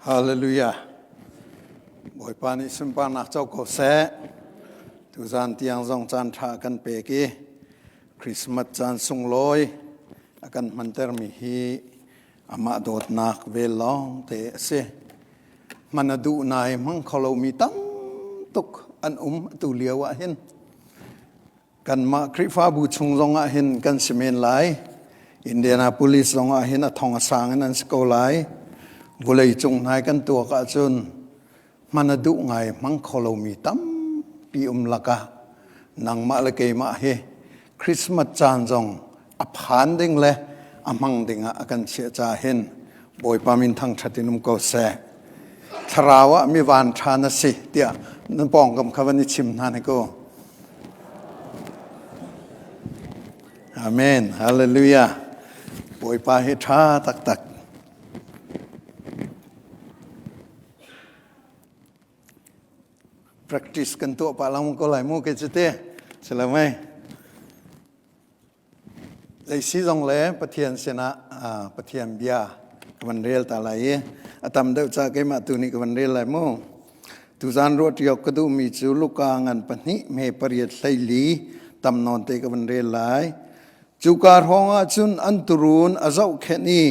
Hallelujah. Bawipa nih sunparnak co ko seh. Tuzan tiang zong caan ṭha kan pek i Christmas caan sunglawi a kan hmantermi hi amah dawtnak vel lawng te a si. Hman a duh nai hmang kho lomi tam tuk an um atu lio ah hin. Kanmah Khrihfabu chung zong ah hin kan si men lai. Indianapolis zong ah hin a thong a sang in an si ko lai. Vulei cung hnai kan tuak ahcun hman a duh ngai hmang kho lomi tampi um lakah nangmah le keimah hi Christmas caan zong a phan ding le a hmang ding ah a kan chiah ca hin Bawipa min thangṭhat in um ko seh. Thlarau ah mi van ṭha na si tiah nan pawngkam kha van i chim hna ne ko. Amen. Hallelujah. Bawipa hi ṭha taktak. Practice kan tuah pah lang ko lai mu ke cu te. Silamai. Leisi zong le Pathian sinah Pathian bia ka van rel ta lai i a tam deuh ca keimah tu nih ka van rel lai mu. Tuzan ruah ṭiok ka duhmi cu Luka ngan pahnih me pariat hleili tam nawn te ka van rel lai. Cuka hrawng ah cun an turun a zohkhenh i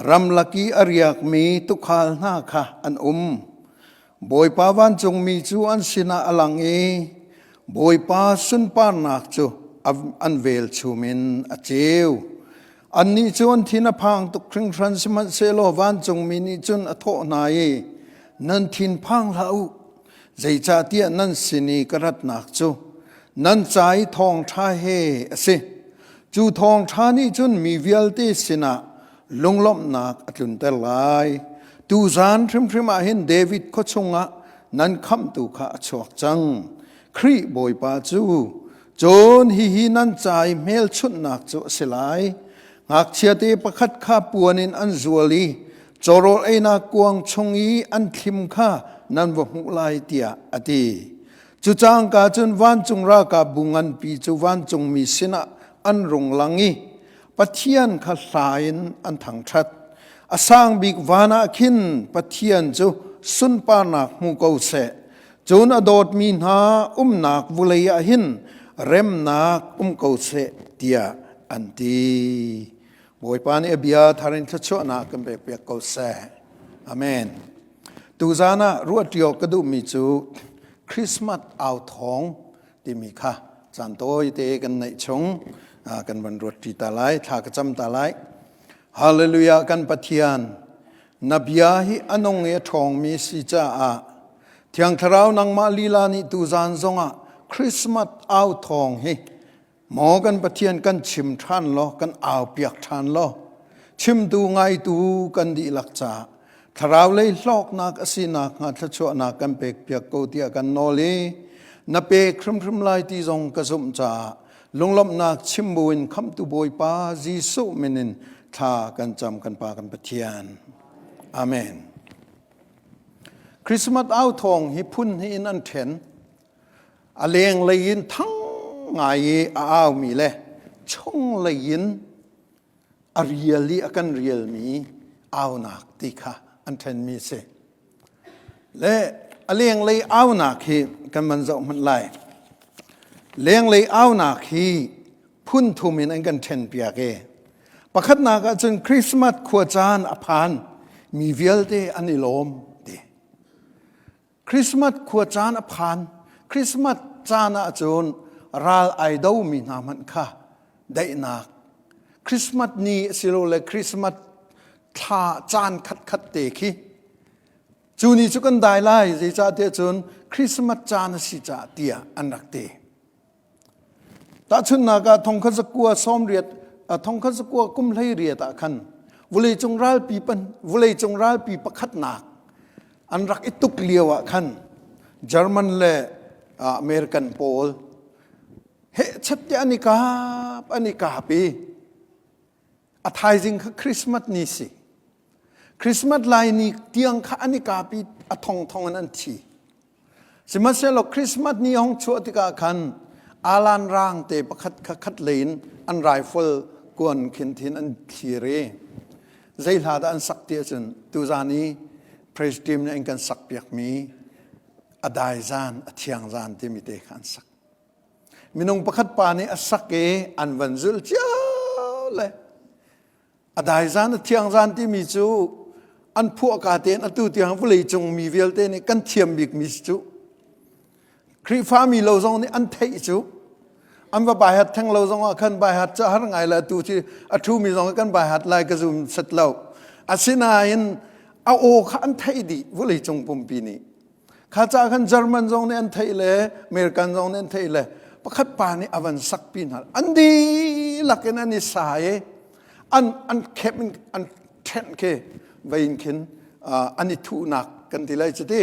ramlak i a riakmi tuukhal hna kha an um. Bawipa vancungmi cu an sinah a lang i Bawipa sunparnak cu an velchum in a ceu. Annih cu an thin a phang tuk hringhran sihmanhsehlaw vancungmi nih cun a thawh hna i, Nan thin phang hlah u, zeicahtiah nan sin i ka ratnak cu nan ca i thawngṭha he a si. Cu thawngṭha nih cun mi vialte sinah lunglawmhnak a tlunter lai. Tuzan hrimhrim ah hin David khua chungah nan khamhtu kha a chuak cang. Khrih Bawipa cu cun hihi nan ca i hmelchunhnak cu a si lai. Ngakchiate pakhat kha puan in an zual i cawrawl einak kuang chung i an thlim kha nan va hmuh lai tiah a ti. Cu cangka cun vancung ralkap bu nganpi cu vancungmi sinah an rung lang i Pathian kha hla in an thangṭhat. A sang bik van ah khin Pathian cu sunparnak hmu ko seh. Cun a dawtmi hna umnak vulei ah hin remnak um ko seh tiah an ti. Bawipa nih a bia thar in thluachuahnak kan pekpiak ko seh. Amen. Tuzan ah ruahṭi awk ka duhmi cu Christmas au thawng timi kha caan tawite kan neih chung kan van ruat ṭi ta lai thla ka cam ta lai hallelujah kan pathian na bia hi a nung i a ṭhawngmi si caah thiang thlarau nangmah lila nih tuzan zongah Christmas au thawng hi maw kan pathian kan chim ṭhan law kan au piak ṭhan law chimtu ngaitu kan dihlak caah Thlarau lei hlawknak a si nakhnga thluachuahnak kan pekpiak ko tiah kan nawl i na pek hrimhrim lai ti zong ka zumh caah lunglawmhnak chim buin khamhtu Bawipa Jesuh min in thla kan cam kan Pa kan Pathian. Amen. Christmas au thawng hi phun hi in an ṭhen. A leng lei in thang ngai i a aumi le chung lei in a rial i a kan rialmi aunak ti kha an ṭhenmi a si. Le a lenglei aunak hi kan van zoh hmanh lai. Lenglei aunak hi phun thum in an kan ṭhen piak i pakhatnak ah cun Christmas khua caan a phan mi vialte an i lawm ti. Christmas khua caan a phan. Christmas caan ah cun ral ai domi hna hmanh kha daihnak Christmas ni asilole Christmas thla caan khatkhat te khi cu ni cu kan dai lai zeicahtiah cun Christmas caan a si caah tiah an rak ti. Tahchunhnak ah thongkhat zakua sawmriat thongkhat zakua kum hleiriat ah khan vawleicung ralpi pan vawleicung ralpi pakhatnak an rak i tuk lio ah khan German le American pawl hehchet te an i kap an i kap i a thaizing kha Christmas ni si Christmas lai ni tiang kha an i kap i a thongthong in an thi Sihmanhsehlaw Christmas ni hong chuah tikah khan alan rang te pakhat kha khat lei in an rifle kuan khin thin an thlir i zei hla dah an sak ti ahcun tuzan i Praise team nih an kan sak piakmi a dai zan, a thiang zan timi te kha an sak. Minung pakhat pa nih a sak i an van zulh cio le a dai zan a thiang zan timi cu an phuah ka tein atu tiang vawlei cung mi vialte nih kan thiam bikmi si cu. Khrihfami lo zong nih an theih cu. An va baihat theng lo zong ah khan baihat cu har ngai le atu khi a ṭhumi zong kan baihat lai ka zum set lo. Asinain a aw kha an theih dih vawlei cung pumpi nih. Kha ca khan German zong nih an theih le American zong nih an theih le pakhat pa nih a van sakpi hna. An dihlak in an i sa i an an khep in an ṭhenh khi vein khin an i thuhnak kan ti lai cuti.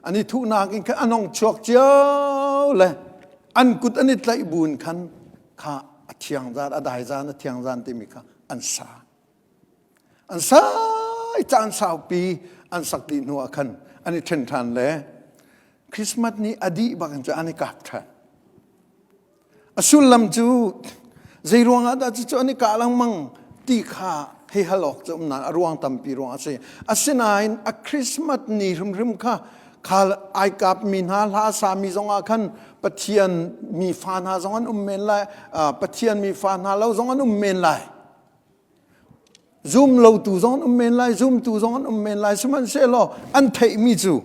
An i thuhnak in khan an hong chuak cio le an kut an i tlaih buin khan kha a thiang zan a dai zan a thiang zan timi kha an sa. An sa i caan saupi an sak dih hnu ah khan an i ṭhen ṭhan le Christmas ni a dih bak in cu an i kap ṭhan. A sullam cu zei ruangah dah cucu an i kah lengmang ti kha hei hal awk cu um nain a ruang tampi ruang a si. Asinain a Christmas ni hrimhrim kha kha ai kapmi hna hla sami zongah khan Pathian mi fa hna zong an um men lai, Pathian mi fa hna lo zong an um men lai. Zum lotu zong an um men lai, zumtu zong an um men lai. Sihmanhsehlaw an theihmi cu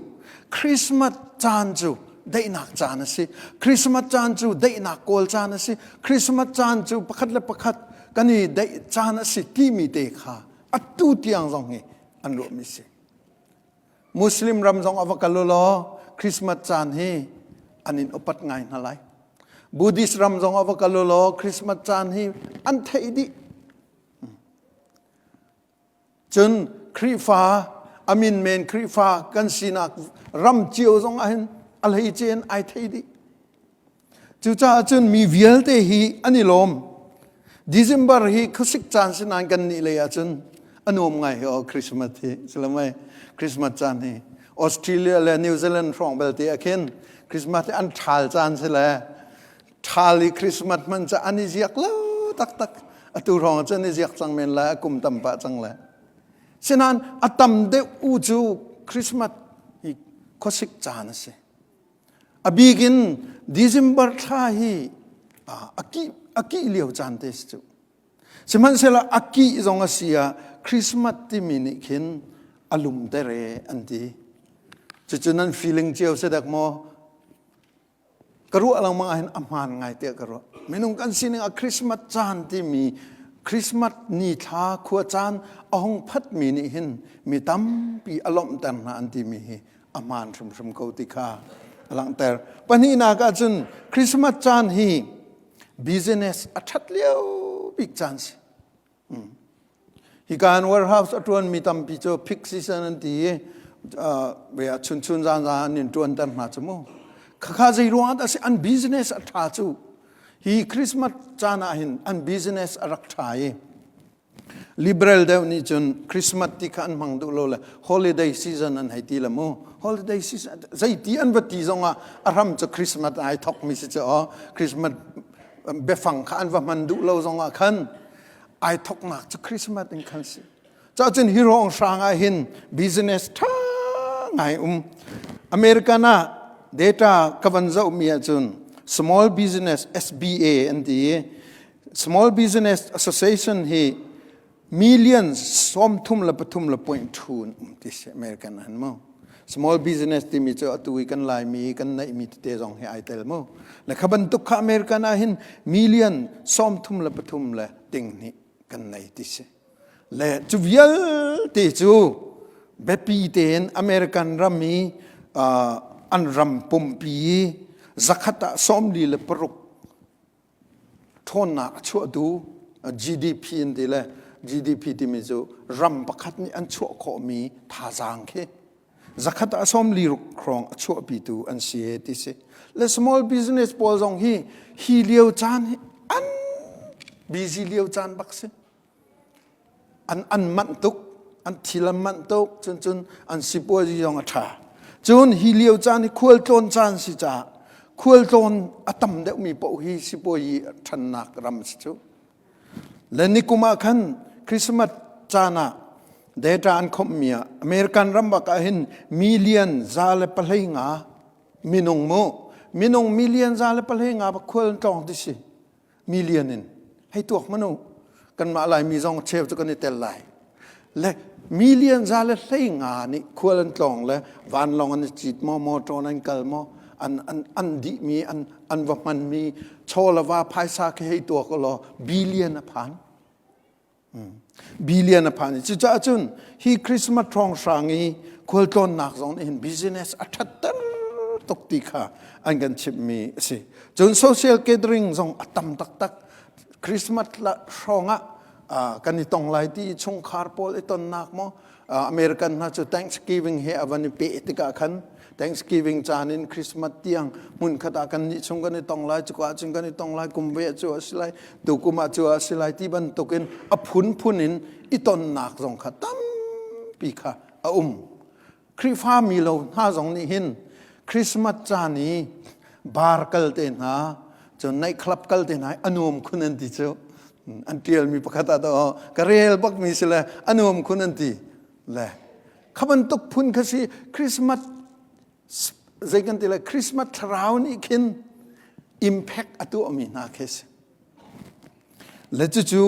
Christmas caan cu daihnak caan a si. Christmas caan cu daihnak kawl caan a si. Christmas caan cu pakhat le pakhat kan i daih caan a si timi te kha atu tiang zong hi an ruahmi si. Muslim ram zong a va kal u law Christmas caan hi an in upat ngai hna lai. Buddhist ram zong a va kal u law Christmas caan hi an theih dih. Cun Khrihfa a min men Khrihfa kan sinak ram cio zong ah hin a hleice in ai thei dih. Cucaah cun mi vialte hi an i lawm. December hi khuasik caan si nain kan nih lei ahcun a nuam ngai hi aw Christmas hi silamai Christmas caan hi Australia le New Zealand hrawng belte ah khin Christmas hi an ṭhal caan si le ṭhal i Christmas hman cu an i ziak lo taktak atu hrawng cun i ziak cang men lai a kum tam pah cang le sinain a tam deuh u cu Christmas hi khuasik caan a si A bik in December thla hi a kih, a kih lio caan te si cu. Sihmanhsehlaw a kih zong a si ah Christmas timi nih khin a lum tere an ti. Cucu nan feeling cio si dek maw? Ka ruah lengmang ahhin a hmaan ngai tiah ka ruah. Minung kan sining ah Christmas caan timi Christmas ni thla khua caan a hung phatmi nih hin mi tampi a lawmhter hna an timi hi a hmaan hrimhrim ko ti kha a langhter. Pahnihnak ah cun Christmas caan hi business a ṭhat lio bik caan si. Hmm. Hika an warehouse a ṭuanmi tampi cu peak season an ti i uh, chun chun zan zan an in ṭuanter hna cu mu. Khakha zei ruang ah si an business a ṭha cu. Hi Christmas caan ah hin an business a rak ṭha i Liberal deuh nih cun Christmas ti kha an hmang duh lo le holiday season an hei ti le mu. Holiday season zeiti an va ti zongah a hram cu Christmas ai thokmi si cu aw Christmas biafang kha an va hman duh lo zongah khan ai thoknak cu Christmas in khan si. Cacun hi rong hrang ah hin business tha ngai um. American ah data ka van zohmi ahcun small business SBA an ti i Small Business Association hi million 33 le point thu an um ti si American an mu. Small business timi cu atu i kan Laimi kan neihmi tete zong hi ai tel mu. Le kha bantuk kha American ah hin million 33 le ting hnih kan nei ti si. Le cu vialte cu biapi tein American ram i uh, an ram pumpi i zakhat ah 46 ṭhawnnak a chuahtu GDP an ti le GDP timi cu ram pakhat nih an chuah khawhmi thazaang khi zakhat ah sawm li ruk hrawng a chuahpitu an si e ti si le small business pawl zong hi hi lio caan hi an busy lio caan bak si An, an manh tuk, an thil an manh tuk, cun cun an sipuazi zong a ṭha. Cun hi lio caan hi khualtlawn caan si caah khualtlawn a tam deuhmi paoh hi sipuazi ṭhannak ram si cu. Le nikum ah khan Christmas caan ah. Data an khomhmi ah American ram bak ah hin million 115 minung mu minung million 115 bak khual an tlawng ti si. Million in hei tuak manu kanmah Laimi zong cheu cu kan i tel lai. Le million 115 nih khual an tlawng le vanlawng an i cit maw motor an kal maw an an an dihmi an an va hmanmi chaw le va phaisa khi hei tuak law billion a phan. Billion a phan i cucaah cun hi Christmas hrawnghrang i khualtlawnnak zong nih hin business a ṭhatter tuk ti kha an kan chimhmi a si. Cun social gathering zong a tam taktak. Christmas hrawng ah kan i tong lai ti chungkhar pawl i tonnak maw American hna cu Thanksgiving he a van i peh tikah khan Thanksgiving caan in Christmas tiang hmunkhat ah kan nih chung kan i tong lai cuka ah cun kan i tong lai kum ve cu a si lai tukum ah cu a si lai ti bantukin a phunphun in i tonnak zong kha tampi kha a um Khrihfa mi lo hna zong nih hin Christmas caan i bar kal te hna cun night club kal te hna a nuam khun an ti cu an tialmi pakhat ah to ka rel bakmi si le a nuam khun an ti le kha bantuk phun kha si Christmas zei kan ti le Christmas thlarau nih khin impact a tuahmi hna khi si le cucu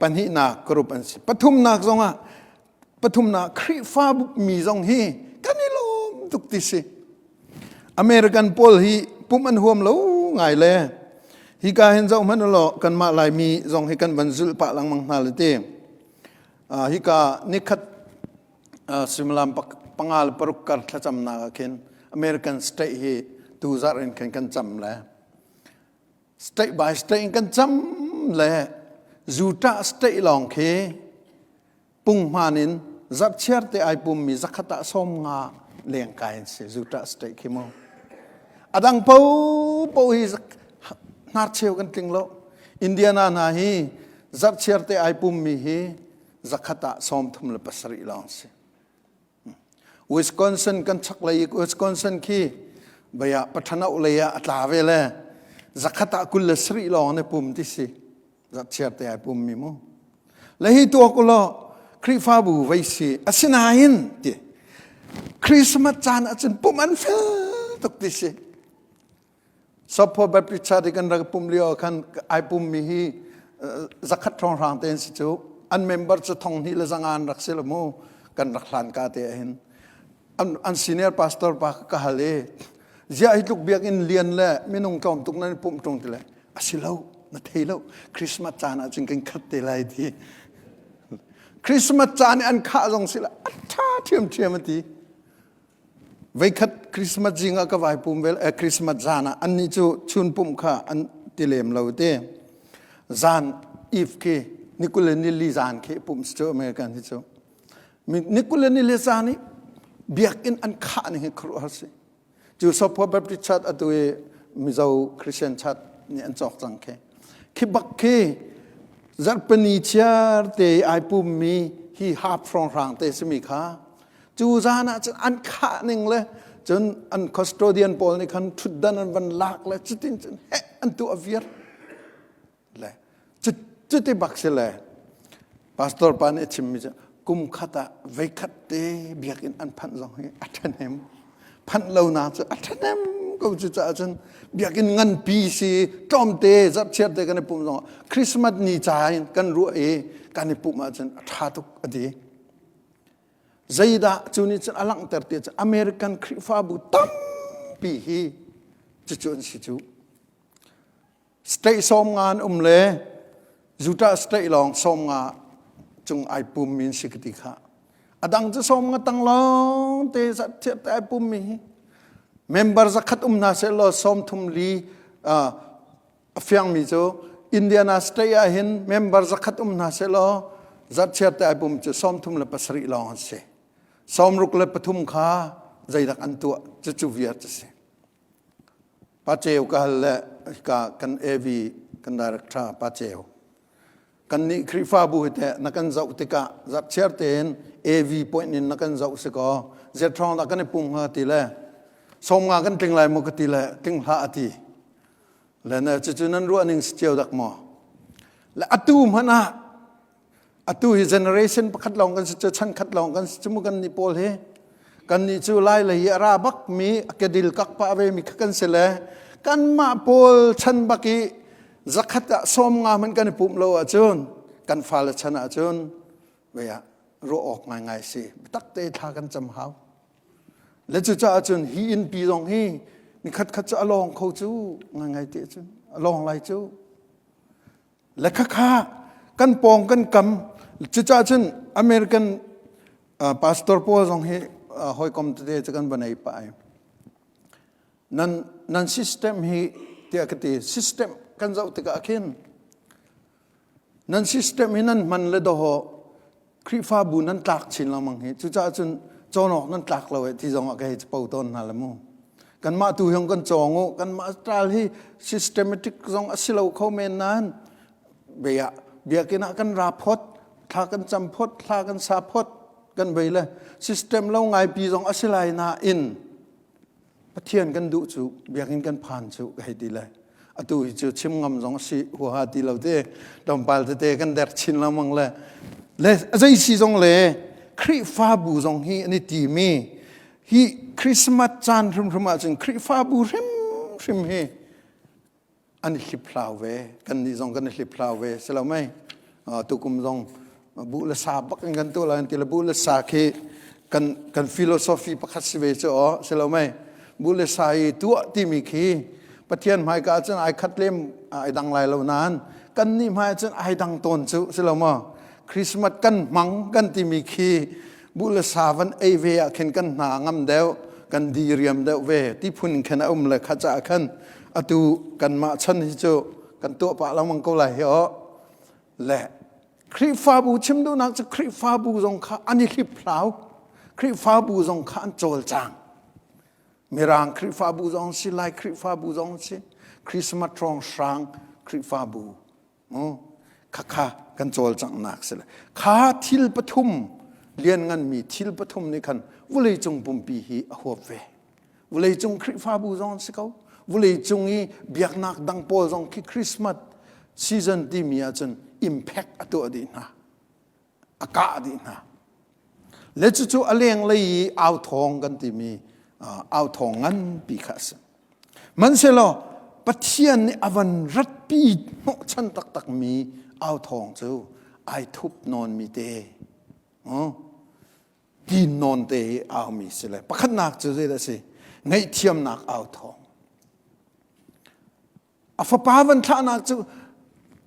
pahnihnak group an si pathumnak zongah pathumnak Khrihfa mi zong hi kan i lawm tuk ti si American pawl hi pumh an huam lo ngai le hika hin zoh hmanh law kanmah Laimi zong hi kan van zulh pah lengmang hna le ti hika nikhat suimilam panga le paruk kar thlacamnak ah khin American state hi tu zarh in khin kan cam le state by state in kan cam le Utah state lawng khi punghman in zarhchiar te ai pummi zakhat ah 50 lengkai an si Utah state khi mu adang po po hi hnarcheu kan tling lo Indiana hna hi zarhchiar te ai pummi hi zakhat ah 37 lawng si Wisconsin kan chaklei Wisconsin khi baya pathanau lei ah a tla ve le zakhat ah 27 lawng ne pum ti si Zarhchiar te ai pummi mu. Le hi tuak ulaw Khrihfabu vei si asinain ti Christmas caan ahcun pum an fel tuk ti si. Sopho Baptist Church i kan rak pum lio khan ai pummi hi zakhat hrawnghrang te an si cu an member cu thong hnih le zanga an rak si lo mu kan rak hlan ka te ahhin an, an senior pastor pa ka hal i ziah hi tluk biakinn lian le minung tlawm tuk nan pumh ṭung ti le a si lo na thei lo Christmas caan ah cun kan khat te lai ti Christmas caan i an khah zong si la a ṭha ṭhiamṭhiam a ti veikhat Christmas zing ah ka vai pum vel eh, Christmas zan ah annih cu chun pumh kha an ti lem lo te zan eve khi ni kul le ni li zan khi pumh si cu American hi cu ni kul le ni li zan i biakinn an khah ning hi khuaruahhar si Cu Sopho Baptist Church atu i Mizo Christian Church nih an cawk cang khi. Khi bak khi zarhpini chiar te ai pummi hi hap hrawnghrang te simi kha cu zan ah cun an khah ning le cun an custodian pawl nih khan thutdan an van lak le cutin cun heh an tuah viar le cuti bak si le pastor pa nih a chimmi cu kum khat ah veikhat te biakinn an phanh zong hi a ṭhahnem phanh lo nak cu a ṭhahnem ko cu caah cun biakinn nganpi si tlawmte zarhchiar te kan i pumh zong Christmas ni ca in kan ruah i kan i pumh ahcun a ṭha tuk a ti zeidah cu nih cun a langhter ti cu American Khrihfabu tampi hi cucu an si cu State 50 an um le Utah state lawng 50 cung ai pum min si ka ti kha. A dang cu 50 tang lawng te thiat te ai pum mi hi. Member zakhat um hna seh law 34 a fiang mi cu Indiana state ah hin member zakhat um hna seh law zarhchiar te ai pum cu 37 lawng an si. 63 kha zeidak an tuah cucu viar cu si. Pa Ceu ka hal le ka kan AV kan director Pa Ceu. Kan nih Khrihfabu hi teh na kan zoh tikah zarhchiar tein AV point in na kan zoh si kaw zerthawng dah kan i pum hnga ti le 50 kan tling lai maw ka ti le tling hlah a ti. Le na cucu nan ruah ning si cio dak maw? Le atu hmanh ah. Atu hi generation pakhat lawng kan si cu chan khat lawng kan si cu mu kan nih pawl hi. Kan nih cu lai lei i a ra bak mi a kedil kak pah ve mi kha kan si le kanmah pawl chan bak i zakhat ah 50 hmanh kan i pumh lo ahcun kan fale chan ahcun vei ah ruah awk ngaingai si. Biatak te thla kan cam hau. Le cucaah cun hi innpi zong hi ni khatkhat cu a lawng kho cu ngaingai te cun a lawng lai cu. Le khakha kan pawng kan kam cucaah cun American pastor pawl zong hi hawikom tete cu kan va nei pah ai. Nan nan system hi tiah ka ti system kan zoh tikah khin Nan system hi nan hman le dawh Khrihfabu nan tlak chin lengmang hi. Cucaah cun cawn awk nan tlak lo eh ti zong ah ka hei capo tawn hna le mu. Kanmah tu hiong kan cawng u. Kanmah ṭal hi systematic zong a si lo kho men nain bia biakinn ah kan ra phot, thla kan cam phot, thla kan sa phot kan bei le system lo ngaipi zong a si lai nain Pathian kan duh cu biakinn kan phan cu ka hei ti le atu hi cu chim ngam zong si huaha ti lo te tlawmpal tete kan der chin lengmang le le zei si zong le Khrihfabu zong hi an i ti mi hi Christmas caan hrimhrim ahcun Khrihfabu hrimhrim hi an i hliphlau ve kan nih zong kan i hliphlau ve si lo mei tukum zong buh le sa bak in kan tuah lai ti le buh le sa khi kan kan philosophy pakhat si ve cu aw si lo mei buh le sa i tuah timi khi Pathian hmaika cun ai khat lem ai dang lai lo nain kan nih hmai cun ai dang tawn cu si lo maw Christmas kan hmang kan timi khi buh le sa van ei ve ah khin kan hna ngam deuh kan diriam deuh ve ti phun khin a um le kha ca khan atu kanmah chan hi cu kan tuah pah lengmang ko lai hi aw le Khrihfabu chim duhnak cu Khrihfabu zong kha an i hliphlau Khrihfabu zong kha an cawlcang Mirang Khrihfabu zong si Lai Khrihfabu zong si Christmas hrong hrang Khrihfabu khakha kan cawlcanghnak si le kha thil pathum liannganmi thil pathum nih khan vawleicung pumpi hi a huap ve vawleicung Khrihfabu zong an si ko vawleicung i biaknak dang pawl zong khi Christmas season timi ahcun impact a tuah dih hna a kah dih hna le cucu a lenglei i au thawng kan timi au thawng nganpi kha a si Hmanhsehlaw Pathian nih a van ratpi hnawhchan taktakmi au thawng cu ai thup nawnmi te tin nawn te hi aumi si le pakhatnak cu zeidah a si ngaihthiamnak au thawng a fapa van thlahnak cu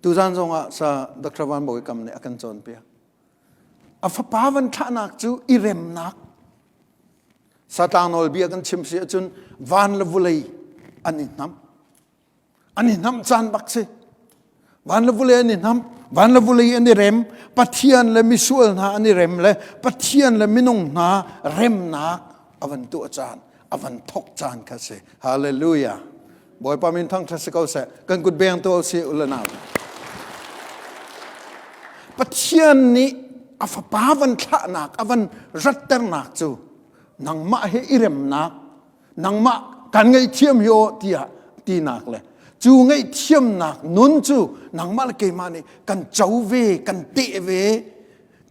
tuzan zongah sa Dr. Van Bawi Kam nih a kan cawnpiak a fapa van thlahnak cu i remnak Satang nawlbia kan chim si ahcun van le vulei an i hnam. An i hnam caan bak si. Van le vulei an i hnam, van le vulei an i rem, Pathian le misual hna an i rem le Pathian le minung hna remnak a van tuah caan, a van thok caan kha si. Hallelujah. Bawipa min thangṭhat si ko seh. Kan kut beng to si u le nau. Pathian nih a fapa van thlahnak, a van ratternak cu nangmah he i remnak, nangmah kan ngaihthiam hi aw tiah tinak le cu ngaihthiamnak nun cu nangmah le keimah nih kan co ve, kan teh ve,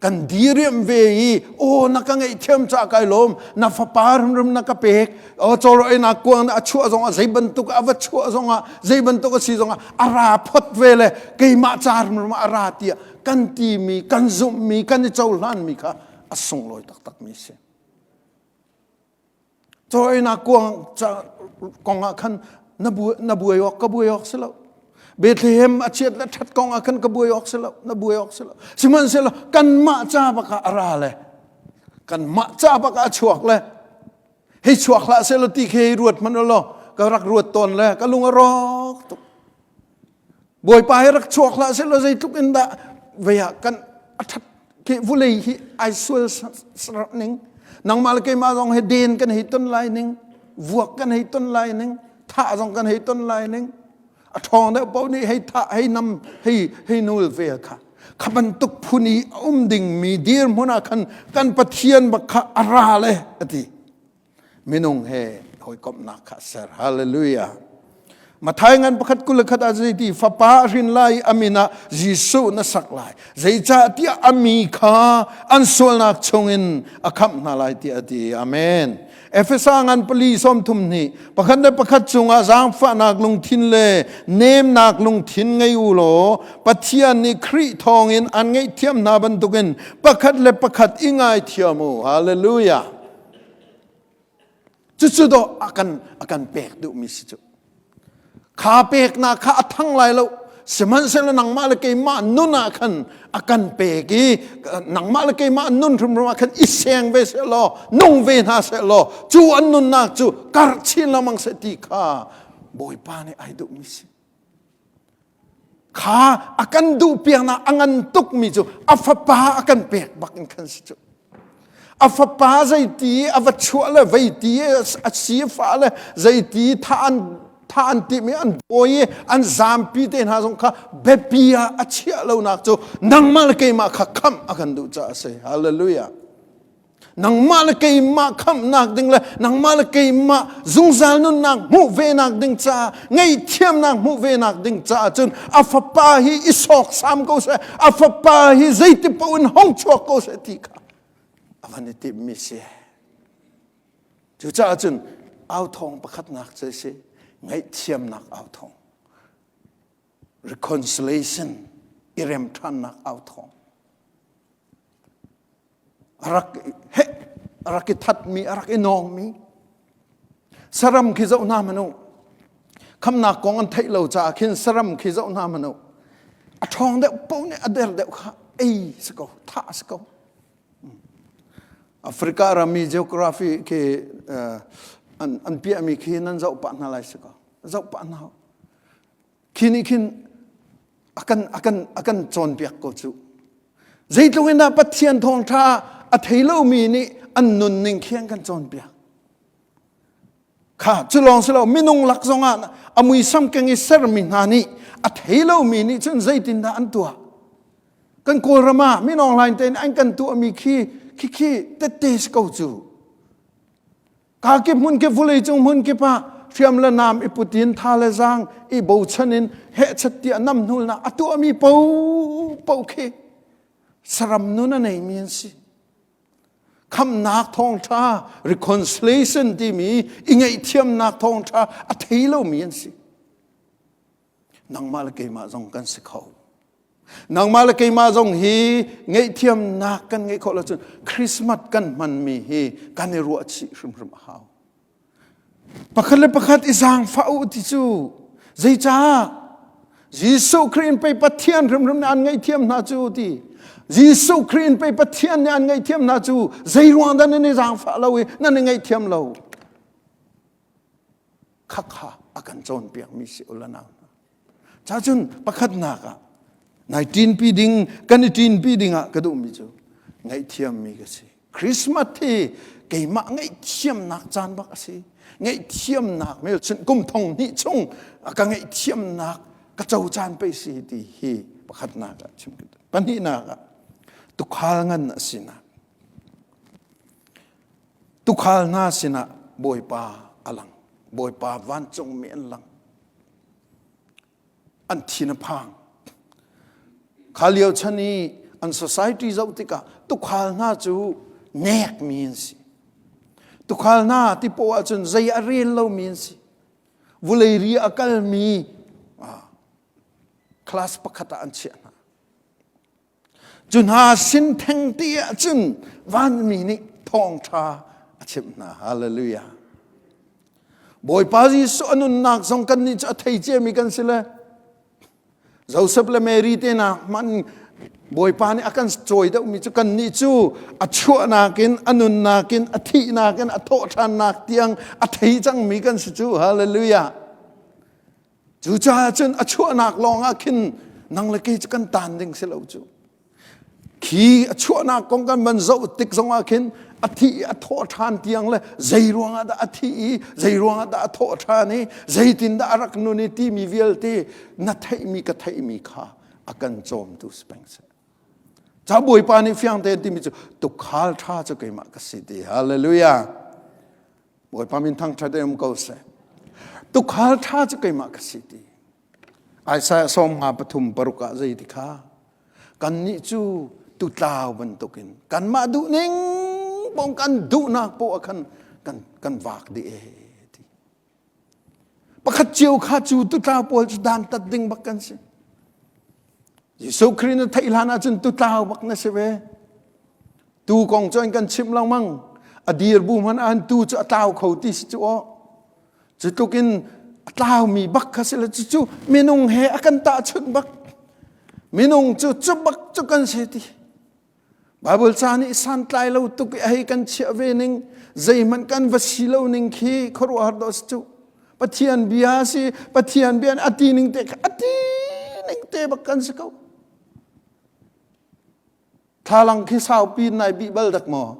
kan diriam ve i aw na ka ngaihthiam ca kai lawm na fapa hrimhrim na ka pek aw cawlro na kuang a chuah zong ah zei bantuk a va chuah zong ah zei bantuk a si zong ah a ra phot ve le keimah ca hrimhrim a ra tiah kan timi kan zumhmi kan i cohlanmi kha a sunglawi taktakmi si Cawinak kuang kong ah khan na buai awk ka buai awk si lo. Bethlehem a chiat le ṭhat kong ah khan ka buai awk si lo, na buai awk si lo. Sihmanhsehlaw kanmah ca bak ah a ra le kanmah ca bak ah a chuak le hei chuak hlah seh law ti khi hei ruat hmanh law ka rak ruat tawn le ka lung a rawk tuk. Bawipa hi rak chuak hlah seh law zeitluk in dah vei ah kan a ṭhat khi vulei hi ai sual ning nangmah le keimah zong hi den kan hei ton lai ning vuak kan hei ton lai ning thah zong kan hei ton lai ning a ṭhawng deuh paoh nih hei thah hei nam hei hei nul ve kha kha bantuk phun i a um dingmi dirhmun ah khan kan Pathian bak kha a ra le a ti minung he hawikomhnak kha ser hallelujah. Mathai ngan pakhat 21 ah zeiti fapa a hrin lai i a min ah Jesuh na sak lai. Zeicahtiah a mi kha an sualnak chungin a khamh hna lai tiah a ti. Amen. Efesa ngan pali 30 nih pakhat le pakhat cungah zaangfahnak lungthin le nemnak lungthin ngei u law Pathian nih Khrih thawngin an ngaihthiam hna bantukin pakhat le pakhat i ngaithiam u. Hallelujah. Cucu dawh a kan a kan pek duhmi si cu. Kha peknak kha a thang lai lo. Sihmanhsehlaw nangmah le keimah nun ah khan a kan pek i nangmah le keimah nun hrimhrim ah khan i seng ve seh law nung ve hna seh law cu an nunnak cu karh chin lengmang seh ti kha Bawipa nih ai duhmi si. Kha a kan duh piaknak a ngan tukmi cu a fapa a kan pek bak in khan si cu. A fapa zeiti a va chuah le veiti a si fa le zeiti tha an tha an timi an dawi i an zampi te hna zong kha biapi ah a chiah lonak cu nangmah le keimah kha khamh a kan duh caah a si. Hallelujah. Nangmah le keimah khamhnak ding le nangmah le keimah zungzal nunnak hmuh venak ding caah ngaihthiamnak hmuh venak ding caah cun a fapa hi i sawksam ko seh a fapa hi zeiti paoh in hong chuak ko seh ti kha a van i timhmi si. Cucaah cun authawng pakhatnak cu a si ngaihthiamnak authawng reconciliation i rem ṭhannak authawng a rak he a rak i thatmi a rak i nawngmi saram khi zoh hna hmanh u khamnak kong an theih lo caah khin saram khi zoh hna hmanh u a ṭhawng deuh paoh nih a der deuh kha ei si ko thah si ko Africa ram i geography khi an an piahmi khi nan zoh pah hna lai si ko zoh pah hna Khi nih khin a kan a kan a kan cawnpiak ko cu. Zeitluk in dah Pathian thawngṭha a thei lomi nih an nunning khi an kan cawnpiak. Kha cu lawng si lo minung lak zongah a muisam keng i sermi hna nih a thei lomi nih cun zeitindah an tuah? Kan Kawlram ah minawng hlain tein an kan tuahmi khi khi khi tette si ko cu. Ka kip hmun kip vulei cung hmun kip ah hriam le nam i putin tha le zaang i bochan in hehchat tiah nam hnulnak a tuahmi popo khi saram nun a neimi an si. Khamnak thawngṭha reconciliation timi i ngaihthiamnak thawngṭha a thei lomi an si. Nangmah le keimah zong kan si kho. Nangmah le keimah zong hi ngaihthiamnak kan ngeih khawh lo cun Christmas kan hmanmi hi kan i ruah chih hrimhrim a hau. Pakhat le pakhat i zaangfah u ti cu zeicah Jesuh Khrih in pei Pathian hrimhrim nih an ngaihthiam hna cu ti. Jesuh Khrih in pei Pathian nih an ngaihthiam hna cu zei ruang dah nan i zaangfah lo i nan i ngaihthiam lo. Khakha a kan cawnpiakmi si u la nau hna. Cacun pakhatnak ah nai ṭinpi ding kan i ṭinpi ding ah ka duhmi cu ngaihthiammi ka si. Christmas hi keimah ngaihthiamnak caan bak a si. Ngaihthiamnak hmelchunh kum thong hnih chung ka ngaihthiamnak ka co caan pei si ti hi pakhatnak ah chim ka duh. Pahnihnak ah tukhal ngan a sinak. Tukhal hna sinah Bawipa a lang. Bawipa vancungmi an lang. An thin a phang. Kha lio chan i an society zoh tikah tukhal hna cu nekmi an si. Tukhal hna ti poah ahcun zei a rel lomi an si. Vulei ri a kalmi class pakhat ah an chiah hna. Cu hna sin theng ti ahcun vanmi nih thawngṭha a chimh hna. Hallelujah. Bawipa Jesuh a nunnak zong kannih cu a thei ciami kan si le Joseph le Mary te hna hman Bawipa nih a kan cawi deuhmi cu kannih cu a chuahnak in a nunnak in a thihnak in a thawhṭhannak tiang a thei cangmi kan si cu. Hallelujah. Cucaah cun a chuahnak lawng ah khin nang le kei cu kan taan ding si lo cu. Khi a chuahnak kong kan van zoh tik zong ah khin a thi a thawh ṭhan tiang le zei ruangah dah a thi i zei ruangah dah a thawh ṭhan i zeitin dah a rak nun i timi vialte na theihmi ka theihmi kha a kan cawmtu si peng seh. Ca Bawipa nih fiang tein timi cu tukhal ṭha cu keimah ka si ti. Hallelujah. Bawipa min thangṭhat um ko seh. Tukhal ṭha cu keimah ka si ti. Isaiah 53 ah zei ti kha kannih cu tutlau bantukin kanmah duhning pong kan duhnak poah khan kan kan vak dih e ti. Pakhat cio kha cu tutlau pawl cu dantat ding bak kan si. Jesuh Khrih na theih hlan ahcun tutlau bak na si ve. Tu kong cu an kan chimh lengmang. A dir bu hmanh ah tu cu a tlau kho ti si cu aw. Cu tluk in a tlaumi bak kha si le cucu minung he a kan tahchunh bak. Minung cu cu bak cu kan si ti. Bible ca nih santlai lo tuk i a hei kan chiah ve ning zeihmanh kan va si lo ning khi khuaruahhar dawh si cu. Pathian bia si Pathian bia a ti ning te kha a ti ning te bak kan si ko. Thlalang khi saupi nai bih bal dak maw?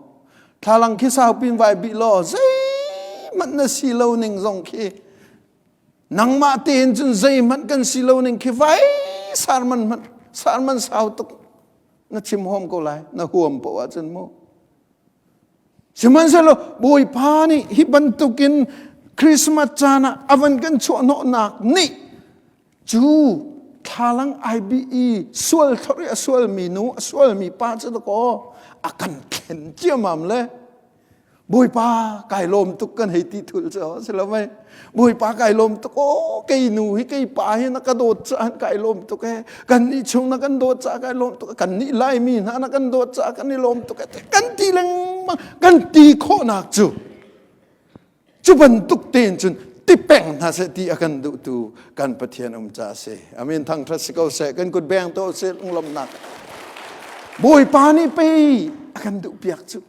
Thlalang khi saupi vai bih law zeihmanh na si lo ning zong khi nangmah tein cun zeihmanh kan si lo ning khi vai sarman hmanh sarman sau tuk na chim huam ko lai na huam poh ahcun mu sihmanhsehlaw Bawipa nih hi bantukin Christmas caan ah a van kan chuahhnawhnak nih cu thlalang IBE sual thlor i a sualmi nu a sualmi pa cu dakaw a kan thlen ciamam le Bawipa kai lawm tuk kan hei ti thul cu si lo mei Bawipa kai lawm tuk aw kei nu hi kei pa hi na ka dawt caah kai lawm tuk e kan nih chung na kan dawt caah kai lawm tuk kan nih Laimi hna na kan dawt caah kan i lawm tuk e kan ti lengmang kan ti khawhnak cu Cu bantuk tein cun ti peng hna seh ti a kan duhtu kan Pathian um ca a si. Amin thangṭhat si ko seh. Kan kut beng to seh lunglawmhnak. Bawipa nih pei a kan duh piak cu.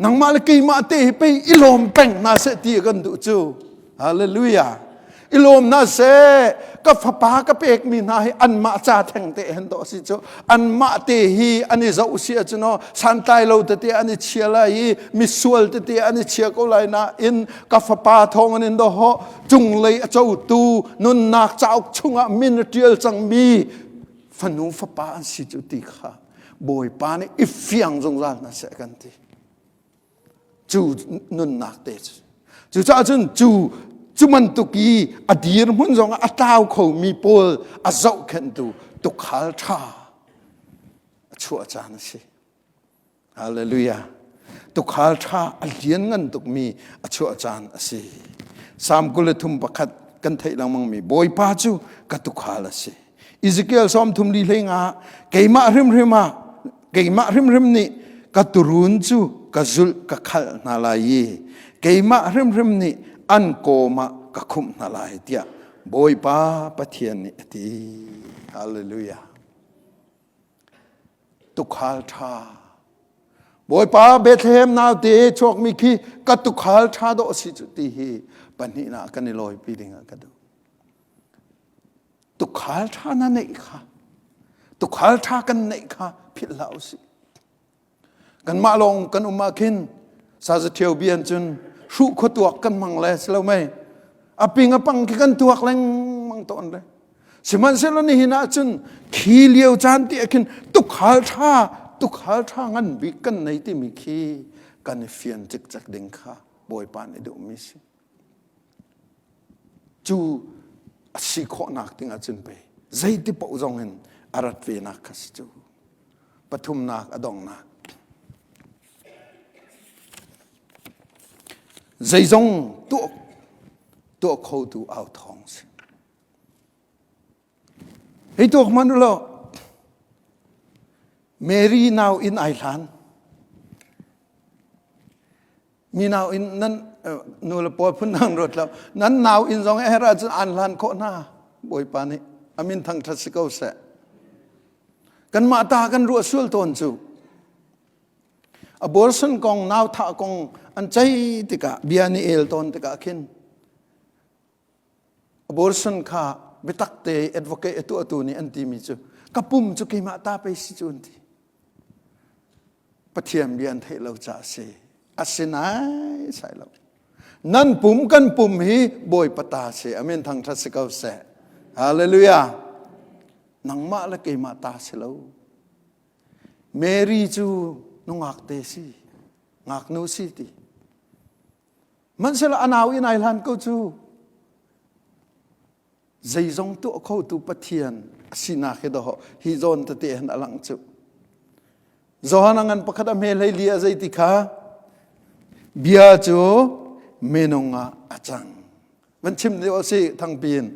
Nangmah le keimah te hi pei i lawm peng hna seh ti a kan duh cu. Hallelujah. I lawm hna seh. Ka fapa ka pekmi hna hi anmah ca theng te hen dawh si cu. Anmah te hi an i zoh si ahcun aw santlai lo tete an i chia lai i misual tete an i chia ko lai nain ka fapa thawng an in doh cunglei a cotu nunnak cauk chungah min a ṭial cangmi fanu fapa an si cu ti kha Bawipa nih i fiang zungzal hna seh kan ti. Cu nunnak te cu. Cucaah cun cu cu bantuk i a dirhmun zongah a tlau khomi pawl a zohkhenhtu tukhal ṭha a chuah caan a si. Hallelujah. Tukhal ṭha a lian ngan tukmi a chuah caan a si. Salm 23 kan theih lengmangmi Bawipa cu ka tukhal a si. Ezekiel 33 hlei nga keimah hrimhrim ah keimah hrimhrim nih ka turun cu ka zulh ka khalh hna lai i keimah hrimhrim nih an kawm ah ka khumh hna lai tiah Bawipa Pathian nih a ti. Hallelujah. Tukhal ṭha. Bawipa Bethlehem naute chuakmi khi ka tukhal ṭha dawh si cu ti hi pahnihnak kan i lawipi ding ah ka duh. Tukhal ṭha na neih kha tukhal ṭha kan neih kha philh hlah usih. Kanmah lawng kan um ah khin sazaṭhio bian cun hruh khua tuak kan hmang le si lo mei a ping a pang khi kan tuak lengmang tawn le sihmanhsehlaw nihin ah cun khi lio caan ti ah khin tukhal ṭha tukhal ṭha ngan bik kan nei timi khi kan i fian cikcek ding kha Bawipa nih duhmi si. Cu a si khawhnak ding ahcun pei zeiti paoh zong in a rat venak kha si cu. Pathumnak a donghnak. Zeizong tuah tuah khotu au thawng si. Hei tuak hmanh u law Mary nau in ai hlan. Mi nau in nan nu le pawl phun nang ruat lo. Nan nau in zong her ahcun an hlan khawh hna. Bawipa nih amin thangṭhat si ko seh. Kanmah ta kan ruah sual tawn cu. Abortion kong nau thah kong an ceih tikah bia ni el tawn tikah khin abortion kha biatak te advocate a tuahtu nih an timi cu ka pum cu keimah ta pei si cu an ti. Pathian bia an theih lo caah a si. Asinain sai lo. Nan pum kan pum hi Bawipa ta si. Amen thangṭhat si ko seh. Hallelujah. Nangmah le keimah ta si lo. Mary cu nungak te si. Ngaknu si ti. Hmanhsehlaw a nau in ai hlan ko cu. Zeizong tuah khotu Pathian a sinak hi dawh hi zawn tete hin a langh cu. Johan a ngan pakhat a hme hlei li a zei ti kha bia cu minung ah a cang. Van chim deuh si thangpi in.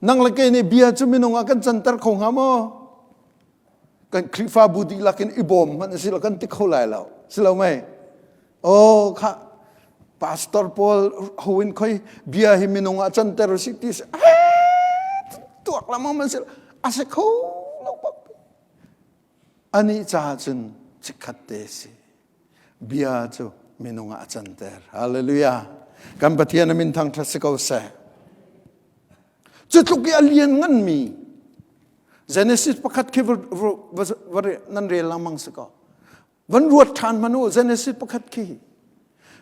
Nang le kei nih bia cu minung ah kan canter kho hnga maw? Kan Khrihfabu dihlak in i bawm hmanh a si lo kan ti kho lai lo. Si lo mei? Oh kha pastor pawl hoin khoi bia hi minung ah canter si ti si tuak lamang man si a si kho lo bak. Ani caah cun chikkhat te si. Bia cu minung ah a canter. Hallelujah. Kan Pathian a min thangṭhat si ko seh. Cu tluk i a lian nganmi Genesis pakhat khi nan rel lengmang si ko. Van ruat ṭhan hmanh u Genesis pakhat khi.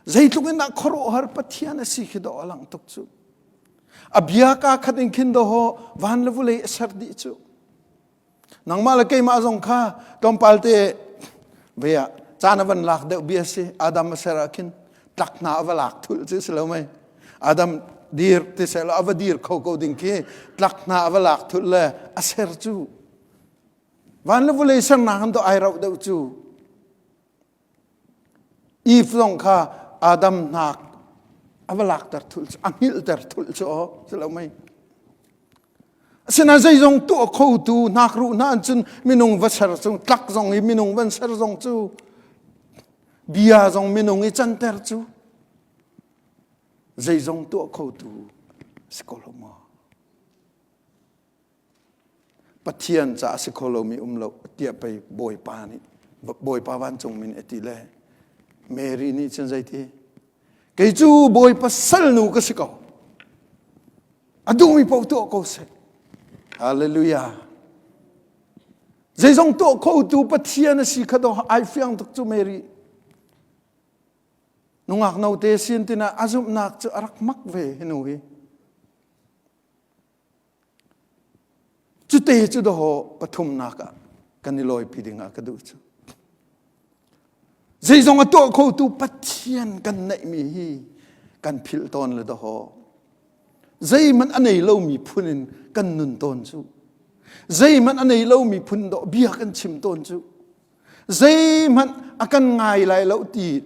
Zeitluk in dah khuaruahhar Pathian a si khi dawh a lang tuk cu. A bia kaa khat in khin dawh van le vulei a ser dih cu. Nangmah le keimah zong kha tlawmpal te ve ah caan a van lak deuh bia si Adam a ser ah khin tlak hna a va lak thulh cu si lo mei Adam dir ti seh law a va dir kho ko ding khi tlak hna a va lak thulh le a ser cu van le vulei sernak han to ai rauh deuh cu Eve zong kha Adam hnak a va lakter thulh cu a hngilhter thulh cu aw si lo mei Asinain zeizong tuah khotu hnakruh hna an cun minung va ser cu tlak zong i minung van ser zong cu bia zong minung i canter cu zeizong tuah khotu si ko lo maw? Pathian ca a si kho lomi um lo tiah pei Bawipa nih Bawipa vancung min a ti le Mary nih cun zeiti kei cu Bawipa salnu ka si ko A duhmi paoh tuah ko seh. Hallelujah. Zeizong tuah khotu Pathian a si kha do ai fiang tuk cu Mary. Nungak note sin tina a zumhnak cu a rak mak ve hi nu hi. Cute cu daw pathumnak ah kan i lawipi ding ah ka duh cu. Zeizong a tuah khotu Pathian kan neihmi hi kan philh tawn le daw. Zeihmanh a nei lomi phun in kan nun tawn cu. Zeihmanh a nei lomi phun dawh bia kan chim tawn cu. Zeihmanh a kan ngai lai lo ti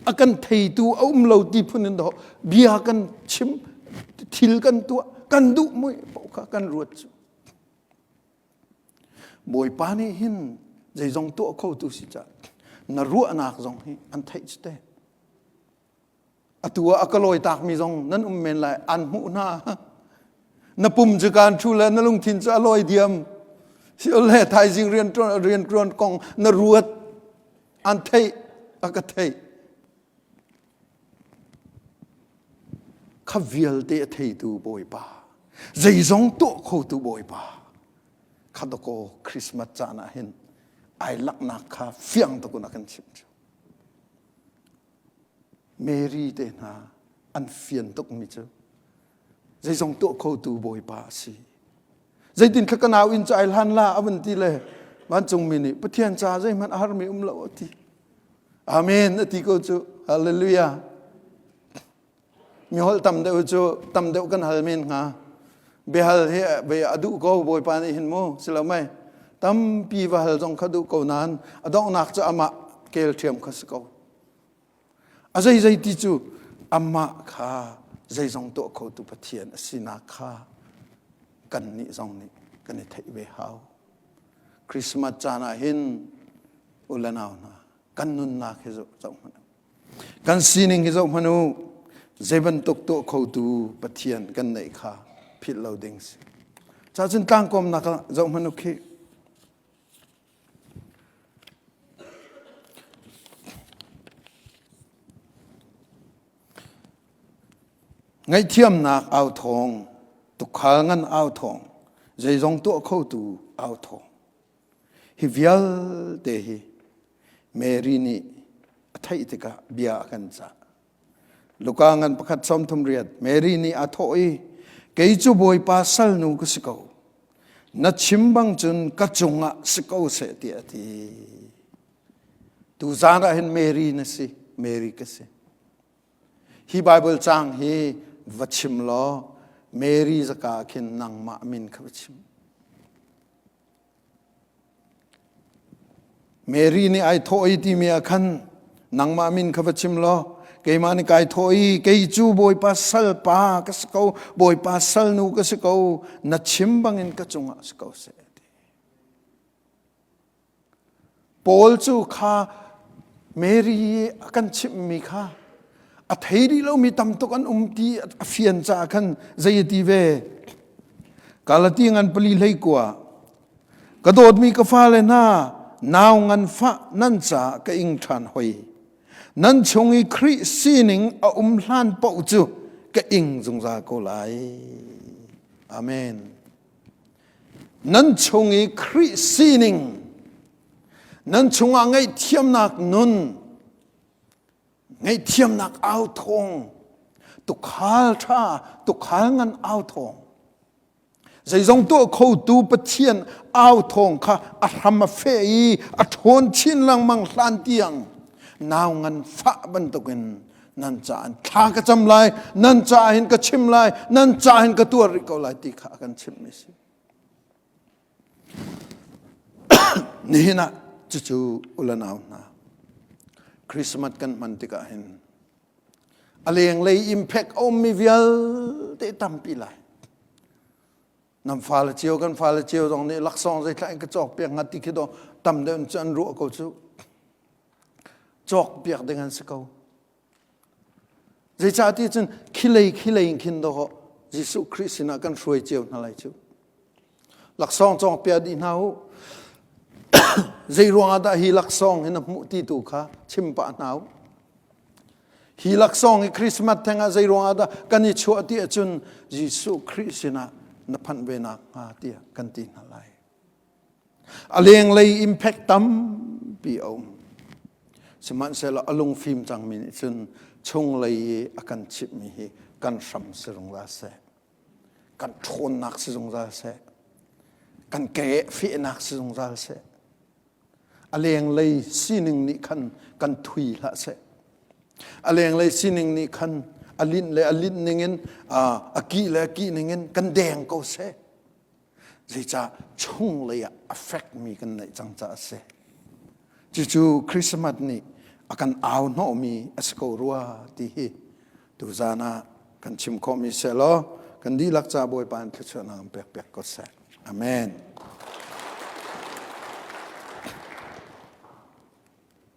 a kan theitu a um lo ti phun in dawh bia kan chim thil kan tuah kan duh mui paoh kha kan ruat cu. Bawipa nih hin zeizong tuah khotu si ca na ruahnak zong hi an theih cu te. Atu ah a ka lawi takmi zong nan um men lai an hmuh hna. Na pum cu kaan ṭhu le na lungthin cu a lawi diam. Si le thaizing rian rian ṭuan kong na ruat an theih a ka theih. Kha vialte a theitu Bawipa, zeizong tuah khotu Bawipa, kha dakaw Christmas caan ah hin ai laknak kha fiang tuk in a kan chimh. Mary te hna an fian tukmi cu zeizong tuah khotu Bawipa a si. Zeitin kha ka nau inn cu ai hlan la a vun ti le vancungmi nih Pathian ca zeihmanh a harmi um lo a ti. Amen a ti ko cu. Hallelujah. Mi holh tam deuh cu tam deuh kan hal men hnga. Biahal hi a duh ko Bawipa nih hin mu si lo mei. Tampi va hal zong kha duh ko nain a donghnak cu amah kel ṭhiam kha si ko. A zeizei ti cu amah kha zeizong tuah khotu Pathian a sinak kha kannih zong nih kan i theih ve hau. Christmas caan ah hin u le nau hna kan nunnak hi zoh hmanh Kan sining hi zoh hmanh u. Zei bantuk tuah khotu Pathian kan neih kha philh lo ding si. Cacun tlangkawmnak ah zoh hmanh u khih. Ngaihthiamnak au thawng, tukhal ngan au thawng, zeizong tuah khotu au thawng. Hi vialte hi Mary nih a theih tikah bia a kan cah. Luka ngan pakhat sawmthum riat Mary nih a thawh i kei cu Bawipa salnu ka si ko. Na chim bang cun ka cungah si ko seh tiah a ti. Tuzaan ah hin Mary na si, Mary ka si. Hi Bible caang hi va chim law Mary zaka khin nangmah min kha va chim. Mary nih ai thawh i timi ah khan nangmah min kha va chim law keimah nih kai thawh i kei cu Bawipa salpa ka si ko Bawipa salnu ka si ko na chim bangin ka cungah si ko seh ti. Paul cu kha Mary a kan chimhmi kha a thei rih lomi tam tuk an um ti a fian caah khan zei a ti ve. Galati ngan pali hlei kua ka dawtmi ka fale hna nau nganfah nan caah ka ing ṭhan hoi. Nan chung i Khrih sining a um hlan paoh cu ka ing zungzal ko lai. Amen. Nan chung i Khrih sining nan chungah ngaihthiamnak nun ngaihthiamnak au thawng tukhal ṭha tukhal ngan au thawng zeizong tuah khotu Pathian au thawng kha a hram a feh i a ṭhawn chin lengmang hlan tiang nau ngan fah bantukin nan caah thla ka cam lai nan caah hin ka chim lai nan caah hin ka tuar rih ko lai ti kha a kan chimhmi si nihin ah cucu ulanau hna Christmas kan hman tikah hin a lenglei impact a ummi vialte tampi lai nan fale cio kan fale cio zong nih laksawng zeithla in ka cawk piak hnga ti khi do tam deuh in cu an ruah ko cu cawk piak ding an si ko. Zeicahtiah cun khilei khilei in khin dawh Jesuh Khrih sinah kan hruai cio hna lai cu. Laksawng cawng piak dih hna u. Zei ruangah dah hi laksawng hi na hmuh ti tu kha chim pah hna u. Hi laksawng hi Christmas theng ah zei ruangah dah kan i chuah ti ahcun Jesuh Khrih sinah na phanh ve nak hnga tiah kan ti hna lai. A lenglei impact tampi a um. Sihmanhsehlaw a lungfim cangmi nih cun chunglei i a kan chimhmi hi kan hram si zungzal seh. Kan ṭhawnnak si zungzal seh. Kan ke fehnak si zungzal seh. A lenglei sining nih khan kan thui hlah seh. A lenglei sining nih khan a linh le a linh ningin a kih le a kih ningin kan deng ko seh. Zeicah chunglei ah a fekmi kan neih cang caah a si. Cucu Christmas nih a kan au hnawhmi a si ko rua ti hi tuzaan ah kan chim khawhmi seh law kan dihlak ca Bawipa in thluachuahnak in pek piak ko seh. Amen.